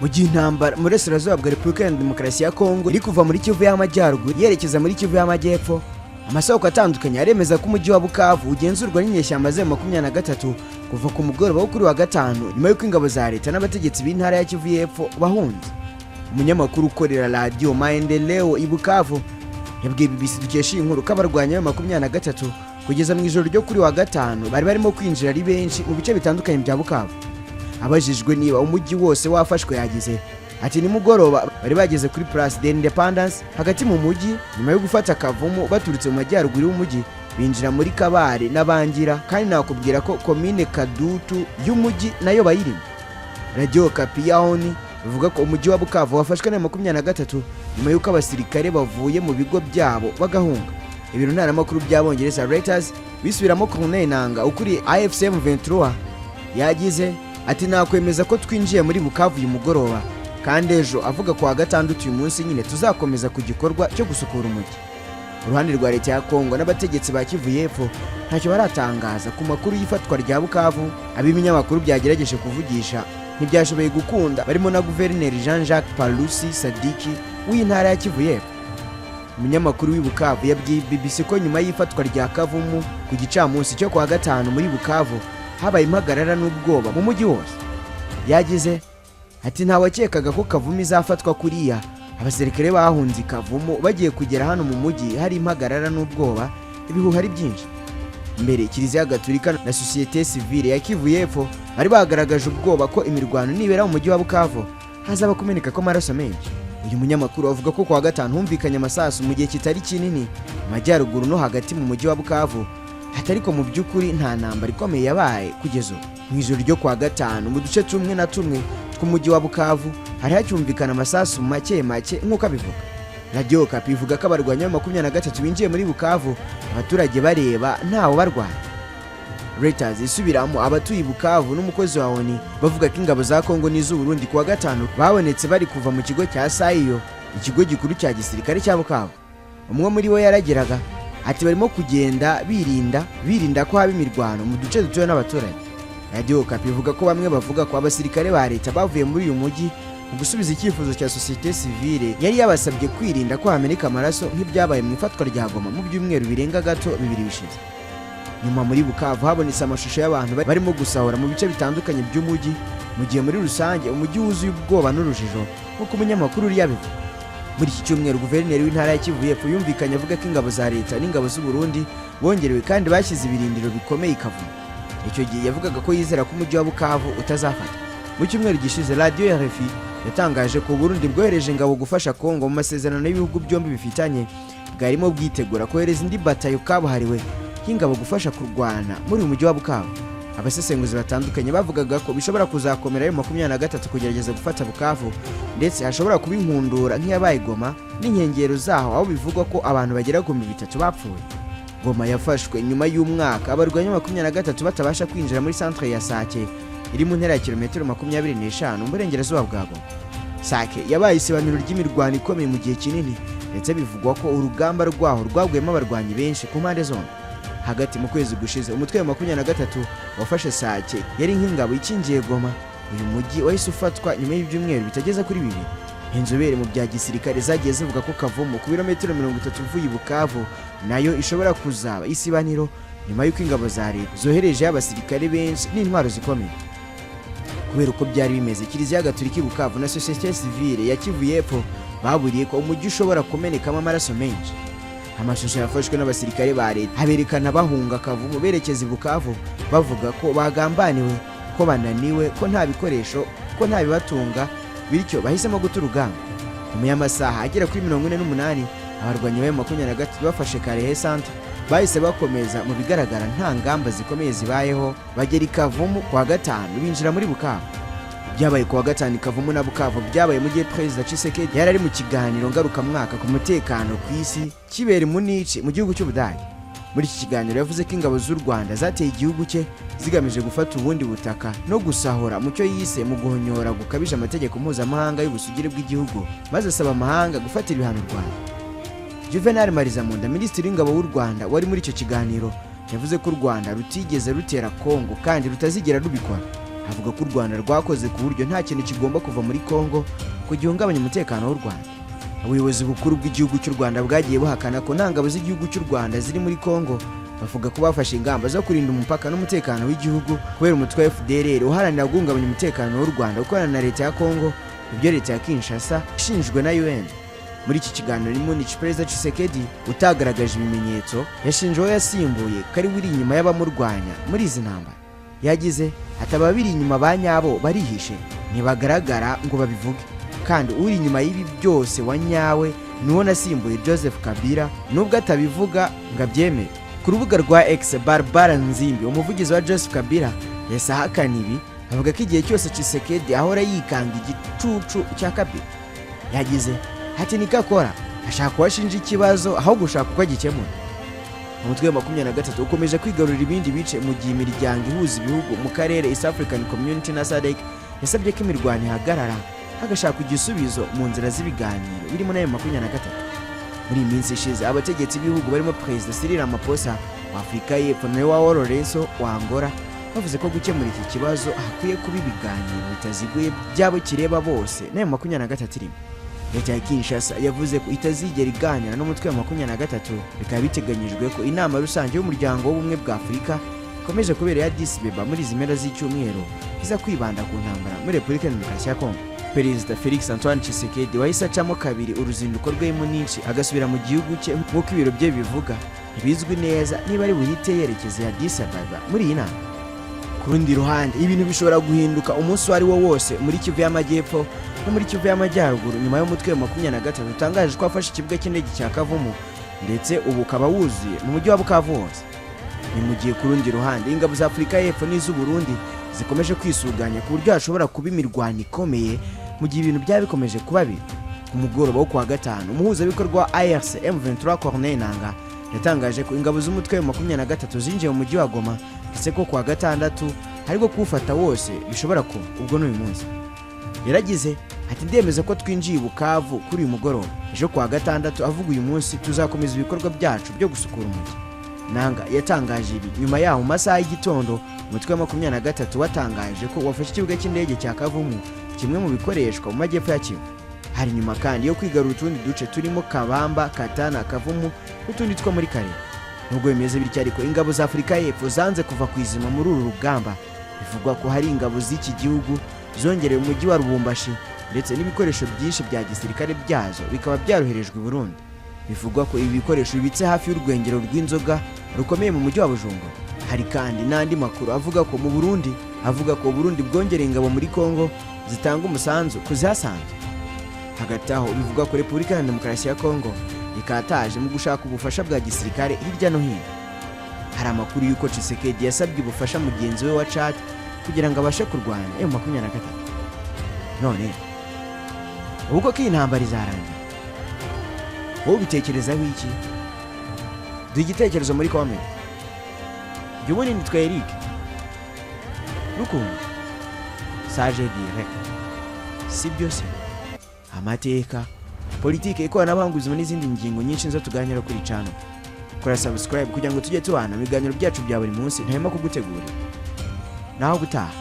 Mu gihe intambara mu burasirazuba bwa Repubulika ya Demokarasi ya Kongo iri kuva muri Kivu y'Amajyaruguru yerekeza muri Kivu y'Amajyepfo, amasoko atandukanye aremeza ko umujyi wa Bukavu ugenzurwa n'inyeshyamba za 23 kuva ku mugoroba wo kuri wa gatanu, nyuma y'uko ingabo za leta n'abategetsi b'intara ya Kivu y'Epfo bahunze. Umunyamakuru ukorera Radiyo Maendeleo i Bukavu yabwiye BBC dukesha iyi nkuru ko abarwanyi ba 23 kugeza mu ijoro ryo kuri wa gatanu bari barimo kwinjira ari benshi mu bice bitandukanye bya Bukavu. Abajijwe niba umujyi wose wafashwe, yagize ati: "Nimugoroba bari bageze kuri Place de l'Independance hagati mu mujyi, nyuma yo gufata Kavumu baturutse mu majyaruguru y'umujyi, binjira muri Kabare n'Abangira, kandi nakubwira ko komine Kadutu y'umujyi nayo bayirimo." Radiyo Okapi ya ONU bivuga ko umujyi wa Bukavu wafashwe na 23 nyuma y'uko abasirikare bavuye mu bigo byabo bagahunga. Ibiro ntaramakuru by'Abongereza Reuters bisubiramo Corneille Nanga ukuriye AFC M23, yagize ati: "Nakwemeza ko twinjiye muri Bukavu uyu mugoroba, kandi ejo," avuga ku wa gatandatu uyu munsi nyine, "tuzakomeza ku gikorwa cyo gusukura umujyi." Uruhande rwa leta ya Kongo n'abategetsi ba Kivu y'Epfo ntacyo baratangaza ku makuru y'ifatwa rya Bukavu. Ab'ibinyamakuru byagerageje kuvugisha ntibyashoboye gukunda, barimo na Guverineri Jean Jacques Palusi Sadiki w'intara ya Kivu y'Epfo. Umunyamakuru w'i Bukavu yabwiye BBC ko nyuma y'ifatwa rya Kavumu ku gicamunsi cyo kuwa gatanu, muri Bukavu habaye impagarara n'ubwoba mu mujyi wose. Yagize ati: "Ntawakekaga ko Kavumu izafatwa kuriya. Abasirikare bahunze Kavumu, bagiye kugera hano mu mujyi hari impagarara n'ubwoba, ibihuha ari byinshi." Mbere, Kiliziya Gatulika na sosiyete sivile ya Kivu y'Epfo bari bagaragaje ubwoba ko imirwano nibera mu mujyi wa Bukavu hazaba kumeneka kw'amaraso menshi. Uyu munyamakuru avuga ko kuwa gatanu humvikanye amasasu mu gihe kitari kinini mu majyaruguru no hagati mu mujyi wa Bukavu, ati ariko mu by'ukuri nta ntambara ikomeye yabaye kugeza ubu. Mu ijoro ryo kuwa gatanu, mu duce tumwe na tumwe tw'umujyi wa Bukavu hari hacyumvikana amasasu make make, nk'uko abivuga. Radiyo Okapi ivuga ko abarwanyi ba 23 binjiye muri Bukavu abaturage bareba, ntawe barwanya. Reuters isubiramo abatuye i Bukavu n'umukozi wa ONU bavuga ko ingabo za Kongo n'iz'Uburundi kuwa gatanu babonetse bari kuva mu kigo cya Sayo, ikigo gikuru cya gisirikare cya Bukavu. Umwe muri bo yarageraga ati: "Barimo kugenda birinda ko haba imirwano mu duce dutuwe n'abaturage." Radiyo Okapi ivuga ko bamwe bavuga ko abasirikare ba leta bavuye muri uyu mujyi mu gusubiza icyifuzo cya sosiyete sivile yari yabasabye kwirinda ko hameneka amaraso nk'ibyabaye mu ifatwa rya Goma mu byumweru birenga gato 2 bishize. Nyuma, muri Bukavu habonetse amashusho y'abantu barimo gusahura mu bice bitandukanye by'umujyi, mu gihe muri rusange umujyi wuzuye ubwoba n'urujijo, nk'uko umunyamakuru uri yabivuga. Muri iki cyumweru, guverineri w'intara ya Kivu y'Epfo yumvikanye avuga ko ingabo za leta n'ingabo z'u Burundi bongerewe kandi bashyize ibirindiro bikomeye i Kavumu. Icyo gihe yavugaga ko yizera ko umujyi wa Bukavu utazafata. Mu cyumweru gishize, radiyo ya RFI yatangaje ko Burundi bwohereje ingabo gufasha Kongo mu masezerano y'ibihugu byombi bifitanye, bwarimo bwitegura kohereza indi batayo kabuhariwe y'ingabo gufasha kurwana muri uyu mujyi wa Bukavu. Abasesenguzi batandukanye bavugaga ko bishobora kuzakomera ayo 23 kugerageza gufata Bukavu, ndetse hashobora kuba inkundura nk'iyabaye Goma n'inkengero zaho, aho bivugwa ko abantu bagera ku 3000 bapfuye. Goma yafashwe nyuma y'umwaka abarwanyi 23 batabasha kwinjira muri centre ya Sake, iri mu ntera ya kilometero 25 mu burengerazuba bwa Goma. Sake yabaye isibaniro ry'imirwano ikomeye mu gihe kinini, ndetse bivugwa ko urugamba rwaho rwaguyemo abarwanyi benshi ku mpande zombi. Hagati mu kwezi gushize, umutwe wa 23 wafashe Sake yari nk'ingabo ikingiye Goma. Uyu mujyi wahise ufatwa nyuma y'ibyumweru bitageze kuri 2. Inzobere mu bya gisirikare zagiye zivuga ko Kavumu, ku birometero 30 uvuye i Bukavu, nayo ishobora kuzaba isibaniro nyuma y'uko ingabo za leta zoherejeyo abasirikare benshi n'intwaro zikomeye. Kubera uko byari bimeze, Kiliziya Gatolika i Bukavu na sosiyete sivile ya Kivu y'Epfo baburiye ko umujyi ushobora kumenekamo amaraso menshi. Amashusho yafashwe n'abasirikare ba leta aberekana bahunga Kavumu berekeza i Bukavu, bavuga ko bagambaniwe, ko bananiwe, ko nta bikoresho, ko nta bibatunga, bityo bahisemo guta urugamba. Nyuma y'amasaha agera kuri 48 abarwanyi ba 23 bafashe Kalehe centre, bahise bakomeza, mu bigaragara nta ngamba zikomeye zibayeho, bagera i Kavumu kuwa gatanu, binjira muri Bukavu. Byabaye kuwa gatanu i Kavumu na Bukavu byabaye mu gihe Perezida Tshisekedi yari ari mu kiganiro ngarukamwaka ku mutekano ku isi kibera i Munich mu gihugu cy'Ubudage. Muri iki kiganiro yavuze ko ingabo z'u Rwanda zateye igihugu cye zigamije gufata ubundi butaka no gusahura, mu cyo yise mu guhonyora gukabije amategeko mpuzamahanga y'ubusugire bw'igihugu, maze asaba amahanga gufatira ibihano u Rwanda. Juvenal Marizamunda, Minisitiri w'Ingabo w'u Rwanda wari muri icyo kiganiro, yavuze ko u Rwanda rutigeze rutera Kongo kandi rutazigera rubikora. Avuga ko u Rwanda rwakoze ku buryo nta kintu kigomba kuva muri Kongo ngo gihungabanye umutekano w'u Rwanda. Ubuyobozi bukuru bw'igihugu cy'u Rwanda bwagiye buhakana ko nta ngabo z'igihugu cy'u Rwanda ziri muri Kongo. Bavuga ko bafashe ingamba zo kurinda umupaka n'umutekano w'igihugu kubera umutwe wa FDLR uharanira guhungabanya umutekano w'u Rwanda ukorana na leta ya Kongo, ibyo leta ya Kinshasa ishinjwe na UN. Muri iki kiganiro Munich, Perezida Tshisekedi utagaragaje ibimenyetso yashinje uwo yasimbuye ko ari we uri inyuma y'abamurwanya muri izi ntambara. Yagize ati: "Ababiri inyuma ba nyabo barihishe, ntibagaragara ngo babivuge, kandi uri inyuma y'ibi byose wa nyawe ni uwo nasimbuye, Joseph Kabila, nubwo atabivuga ngo abyemere." Ku rubuga rwa X, Barbara Nzimbi, umuvugizi wa Joseph Kabila, yahise ahakana ibi, avuga ko igihe cyose Tshisekedi ahora yikanga igicucu cya Kabila. Yagize ati: "Niko akora, ashaka kuwashinja ikibazo aho gushaka uko agikemura." Umutwe wa 23 ukomeje kwigarurira ibindi bice, mu gihe imiryango ihuza ibihugu mu karere, East African Community na SADC, yasabye ko imirwano ihagarara hagashakwa igisubizo mu nzira z'ibiganiro birimo n'ayo 23. Muri iyi minsi ishize, abategetsi b'ibihugu barimo Perezida Cyril Ramaphosa wa Afurika y'Epfo na João Lourenço wa Angola bavuze ko gukemura iki kibazo hakwiye kuba ibiganiro bitaziguye by'abo kireba bose, n'ayo 23 irimo. Leta ya Kinshasa yavuze ko itazigera iganira n'umutwe wa 23. Bikaba biteganyijwe ko inama rusange y'Umuryango w'Ubumwe bwa Afurika ikomeje kubera i Addis Abeba muri izi mpera z'icyumweru iza kwibanda ku ntambara muri Repubulika ya Demokarasi ya Kongo. Perezida Felix Antoine Tshisekedi wahise acamo kabiri uruzinduko rwe Munich agasubira mu gihugu cye nk'uko ibiro bye bivuga, ntibizwi neza niba ari buhite yerekeza i Addis Ababa muri iyi nama. Ku rundi ruhande, ibintu bishobora guhinduka umunsi uwo ari wo wose muri Kivu y'Amajyepfo no muri Kivu y'Amajyaruguru, nyuma y'umutwe wa 23 utangaje ko wafashe ikibuga cy'indege cya Kavumu, ndetse ubu ukaba wuzuye mu mujyi wa Bukavu wose. Ni mu gihe ku rundi ruhande ingabo za Afurika y'Epfo n'iz'Uburundi zikomeje kwisuganya ku buryo hashobora kuba imirwano ikomeye mu gihe ibintu byaba bikomeje kuba bibi. Ku mugoroba wo kuwa gatanu, umuhuzabikorwa wa AFC M23 Corneille Nanga yatangaje ko ingabo z'umutwe wa 23 zinjiye mu mujyi wa Goma, ndetse ko kuwa gatandatu aribwo kuwufata wose bishobora kuba, ubwo n'uyu munsi. Yaragize ati: "Ndemeza ko twinjiye i Bukavu kuri uyu mugoroba. Ejo kuwa gatandatu," avuga uyu munsi, "tuzakomeza ibikorwa byacu byo gusukura umujyi." Nanga yatangaje ibi nyuma yaho mu masaha y'igitondo umutwe wa 23 watangaje ko wafashe ikibuga cy'indege cya Kavumu, kimwe mu bikoreshwa mu majyepfo ya Kivu. Hari nyuma kandi yo kwigarura utundi duce turimo Kabamba, Katana, Kavumu n'utundi two muri Kare. Nubwo bimeze bityo ariko, ingabo za Afurika y'Epfo zanze kuva ku izima muri uru rugamba. Bivugwa ko hari ingabo z'iki gihugu zongerewe umujyi wa Lubumbashi, ndetse n'ibikoresho byinshi bya gisirikare byazo bikaba byaroherejwe i Burundi. Bivugwa ko ibi bikoresho bibitse hafi y'urwengero rw'inzoga rukomeye mu mujyi wa Bujumbura. Hari kandi n'andi makuru avuga ko mu Burundi, avuga ko Burundi bwongereye ingabo muri Kongo zitanga umusanzu ku zihasanzwe. Hagati aho, bivugwa ko Repubulika ya Demokarasi ya Kongo ikataje mu gushaka ubufasha bwa gisirikare hirya no hino. Hari amakuru y'uko Tshisekedi yasabye ubufasha mugenzi we wa Chad kugira ngo abashe kurwanya M23. None ubu koko iyi ntambara izarangira? Wowe ubitekerezaho iki? Duha igitekerezo muri comment. Jya ubundi nitwa Eric Rukundo Sage Direct. Si byose, amateka, politiki, ikoranabuhanga, ubuzima n'izindi ngingo nyinshi nizo tuganira kuri channel. Kora subscribe kugira ngo tujye tubana mu biganiro byacu bya buri munsi ntahema kugutegurira. Naho gutaha.